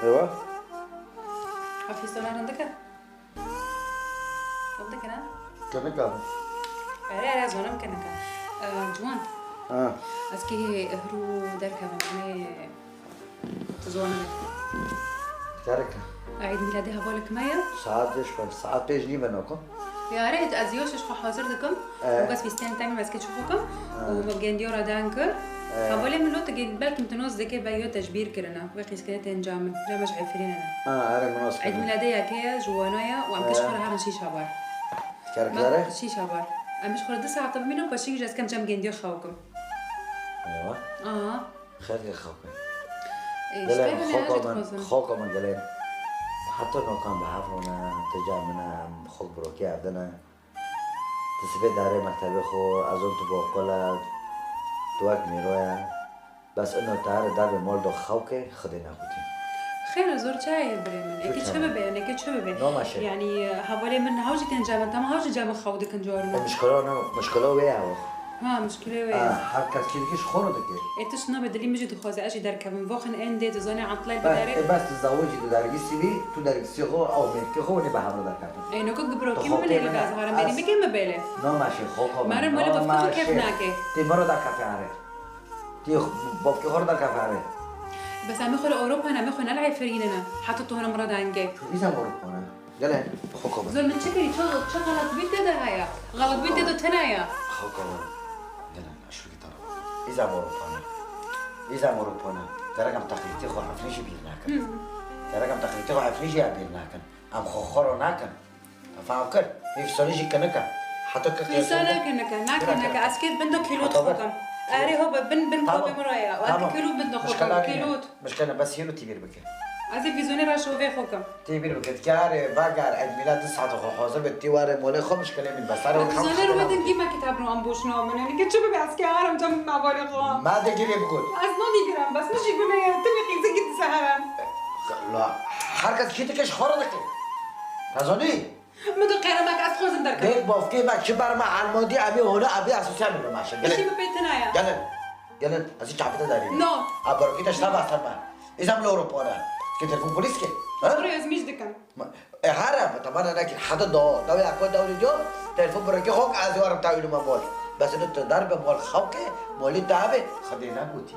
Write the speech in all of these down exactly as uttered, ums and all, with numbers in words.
Ewa? Hafîz, tu ne rindik e? Rindik e, ne? Kinik e. Erê, erê, zonim kinik e. Ee, Ciwan. Ha. Ez kê hirû derkevim, ne tu zonim e. Gerek e. Eîd mîladê hevalek me ye. Saet beş be, saet pênc nîve nakim. Ya erê, ez yo şeş xwe hazir dikim. Ee. Û bes vîstên temî mezkê çi xwe kim. Ee. Û min gendiyo re deng kir. Ee. Hevalê min lo tu gel-, belkim tu nas dike be yo tecbîr kirine. Wê qîzkirê tên ca min. Ne me ji efirîne ne. Ha, erê min nas Eîd kirine. Mîladê yekê ye, ji wana ye û em kiş Ee. Xwe re herin şîşa bar. Gerek Me zere? Şîşa bar. Em ji xwe re du saete bimînin, paşî ji ez kem cem gendiyo xew kim. Eywa. Aha. Xêr ke xew ke. Ê, Gelê işte, xok yani, o min, dixwazim. Xok o min gelê. Heta nokan bi hev rûne, tu ca min e, em xok birokî evdine. Tu sibê darê mektebê xwe, ez û tu bokol e, tu wek mîro ye. Bes ino te here derbê mol do xew ke, Xwedê nekutî. Xêr e, zor çaye birê min. Ê, çi bibe, ê, çi bibe? Noma şey. Yani, hevalê min hew jî tên ca min, tamam, hew jî ca min xew dikin carin. E, mişkilo ne, mişkilo wê ye o. Ha, mişkilê wê ye. Ha, her kes kî dikir ji xwe re dikir. Ê, tişt nabe, dilî min jî dixwaze ez jî derkevim. Voxin ên dê dizane etlay Bes, bidare. Ê, bes tu zewicî, tu dergisî bî, tu dergisî xwe, ew mêrkê xwe, hûn ê bi hev re derkevin. Ê, nokek bi birokî min bêle, ez harim bêlî bike min bêle. Noma şey, xoko min. Mare mole bafkê xwe kef nake. Tê min re derkeve are. Tê bafkê xwe re derkeve are. Bes em ê xwe li Ewropa ne, em ê xwe nelehê firînine. Heta tu hene min re dengê. Îza Ewropa ne. Gele, xoko min. Zor min çi kirî? Çi, çi xelatbîn te de heye? Xelatbîn te de tune ye. Xoko min. Gele, şûkî te re. Îza Ewropa ne. Îza Ewropa ne. Gerek em teqlîtê xwe efnî jî bîr nakin. Hı. Gerek em teqlîtê xwe efnî jî ya bîr nakin. Em xwe xwe ro nakin. Te fam kir? Hîf salî jî kinik e. Heta ke Îsa qêzû ne kinik e, ne kinik e. Ez kê bin do kîlot xwe kim. Erê ho be, bin, bin Tamam. Xwe be min re ye. Tamam. Kîlot bin do xwe kim. Mişkila nîne. Kîlot. Mişkila bes hîno tî bîr bike. Ez ê vîzonê re şovê xwe kim. Tê bîr bike. Dikare, veger, Eîd mîlad du saet xwe hazir be, tê were molê xwe mişkilê min bes. Sare xwe Vîzonê re wedin gî me kitab no em boş no min. Yanî ke çi bibe ez kê aram cem mevalê xwe. Ma de girê bikut. Ez no dîgirim, bes min jî gune ye. Tibî qîzik git seheran. La, her kes kî dike ji xwe re dike. Te zanî? Min tu qeremek ez xwezim derkevim. Bêk bafkê me çi ber me elmandî, em ê hona, em ê asosya min maşe. Gelin. Îşî min pê tune ye. Gelin. Gelin. Ez ê çapite derî. No. A barokî te şta baser me. Îzam li Ewropa ne. Ke telefon polîs ke. Ha? Rê ez mîş dikim. Ma, e, here, bi temana nekir. Heta da, da ya ko dawri diyo. Telefon barokî xok ez warim tawîl me mol. Bes ino tu dar be mol xok ke, molî tabe, Xwedê negotî.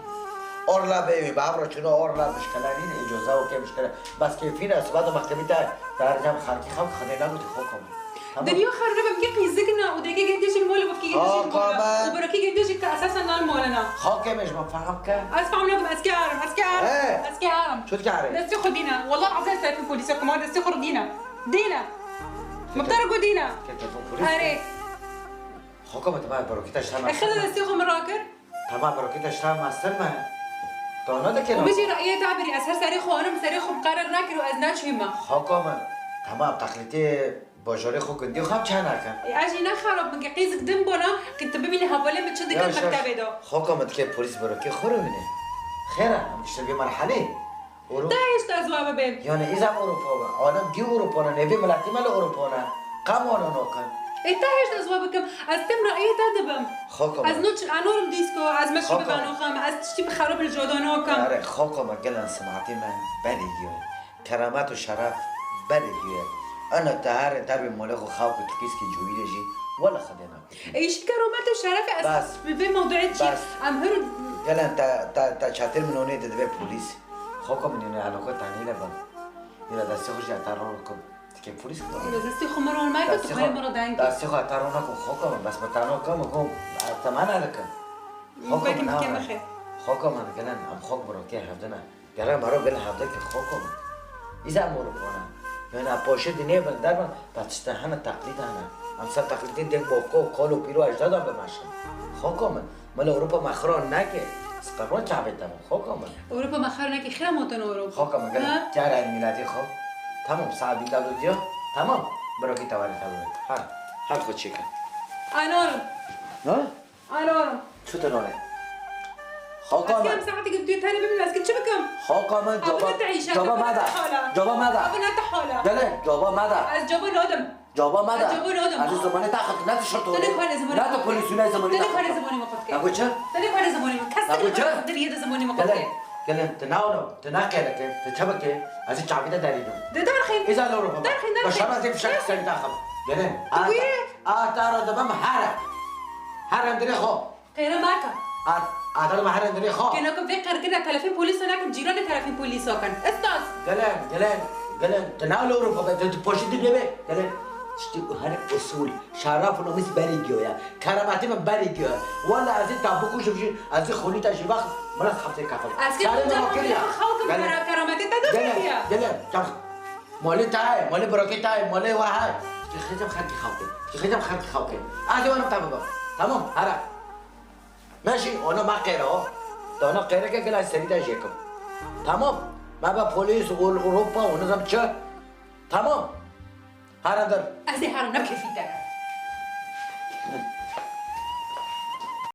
Orla be, ba avro çino orla mişkela nîne, îcoza o ke mişkela. Bas kêfî ne, siba de mektebî te, te her cem xalkî xew, Xwedê negotî xwe kom. Tamam. Dinya xerib e, kî qîzik ne, û deke gediş mol, wekî gediş mol. Û berokî gediş ke esasen nan mol ne. Xalkê me ji me feham ke. Ez feham nakim, ez kê arim, ez kê arim, He. Ez kê arim. Çut kare. Destê xwe dîne. Wallah azî ez telefon polîse kuma destê xwe dîne. Dîne. Muxtar go dîne. Ke telefon polîs. Erê. Xwe kom, te ma berokî te şema. E, xida destê xwe min rakir. Tamam, rokî te şta master me. Dana dike Û na. Bijî rayê te birî, ez her serê xwe anim, serê xwe qerar nakir û ez naçûyim me. Xaka min. Tamam, teqlîtê bajarê xwe gundî xwe çe nakin. Ê, ez jî ne xerab min, ke qîzik din bona, ke tu bibînî hevalê min çi dikin mektebê de. Xaka min dike polîs birokê xwe re wîne. Xêr e, em giştin vê merhelê. Oro. Te hêşt ez we bibêm. Yani îza Ewropa be. Alem dî Ewropa ne, nevê miletî me li Ewropa ne. Qem wana nakin. Ê te hêşt ez we bikim. Ez tim rayê te dibim. Xaka Ez min. No çi, anorim dîsko, ez me çi Xaka. Bibanoxam, ez tiştî bi xerab li coda nakim. Are, xaka me gelen simatî me berê giyo. Keramet û şeref berê giyo. Ana te her derbê molê xwe xaw ku tu qîskî cûyî jî, wela Xwedê nakin. Ê, îşî keromet û şerefê ez Bas. Bi vê mewduê çi? Bas. Em hir Gelen te, te, te çatir min onê de divê polîs. Xoko min yone aloko tanî le bim. Yine destê xwe ji etaron kum. Tikê polîs kim. Yine destê xwe min ron mayke tu xwe min ro dayın ki. Destê xwe etaron nakum xoko min. Bas min tano kim xo. Temana dikim. Xoko min tikê min xe. Xoko min gelen em xok biro kê hevdine. Gere mero gel hevde ki xoko min. Îza em Ewropa ne. Yani poşê dinê bin derbin, da tişte hene teqlîd hene. Em ser teqlîdê dek bofko, kol û pîro ejda da bimeşin. Xoko min. Mala Ewropa me xira neke. Sperma çavê te min. Xoko min. Ewropa me xira neke, xira moten Ewropa. Xoko min, gel. Ha? Cara el miladê xo. Tamam, saat bir davul diyor. Tamam. Bırakın tavayı tavayı. Ha. Hadi xo çekin. Anorim. Ha? Anorim. Çu te none? Xalka Ez min. Kem saetê gim tu tenê bibî, ez ki çi bikim? Xalka min, Abi coba, ne te îşe coba te mada. Hala. Coba mada. Abi ne te hala. Gele, coba mada. Ez coba nadim. Coba mada. Ez coba nadim. Ez zamanê ta xat, ne te şirto. Te ne kare zamanê Ne te xat. Polîsûne zamanê Te ne ta kare xat. Zamanê xat. Ne bu çi? Te ne kare zamanê xat. Kes Ne bu çi? Te ne kare zamanê xat. Gele. Gelin, tu navno, tu naqêreke, tu çabike, ez ê çavî te derînim. De derxîn. Îza li Ewropa. Derxîn, derxîn. Başa ez ê fişek serî te axim. Gelin. Wî. A ta ra dibim here. Here em dirê xo. Qêre maka. A ta dibim here em dirê xo. Kêno ku vê qêrkirina telefîn polîso nakin, cîranê telefîn polîso kin. Estas. Gelin, gelin, gelin. Tu nav li Ewropa be, tu, tu poşî dibê be. Gelin. Tiştî herî usûl. Şaraf û nomîs berî giyo ya. Kerametê min berî giyo ya. Wela ez ê te bikujim jî, ez ê xûnî te jî vexim, min ez hepsê kefim. Ez kê Şarê min rokê ya. Xew kim kera-, kerametê te dixî ya. Gelin, gelin. Çax. Molê te heye, molê birokê te heye, molê we heye. Tiştî xêcem xerkî xew kê. Tiştî xêcem xerkî xew kê. Ez ê werim te bibim. Tamam, here. Me jî ona me qêre o. Dana qêreke gila serî te jêkim. Tamam. Me be polîs û Ewropa û nizam çi. Tamam. Here dir. Ez ê here ne kefî te.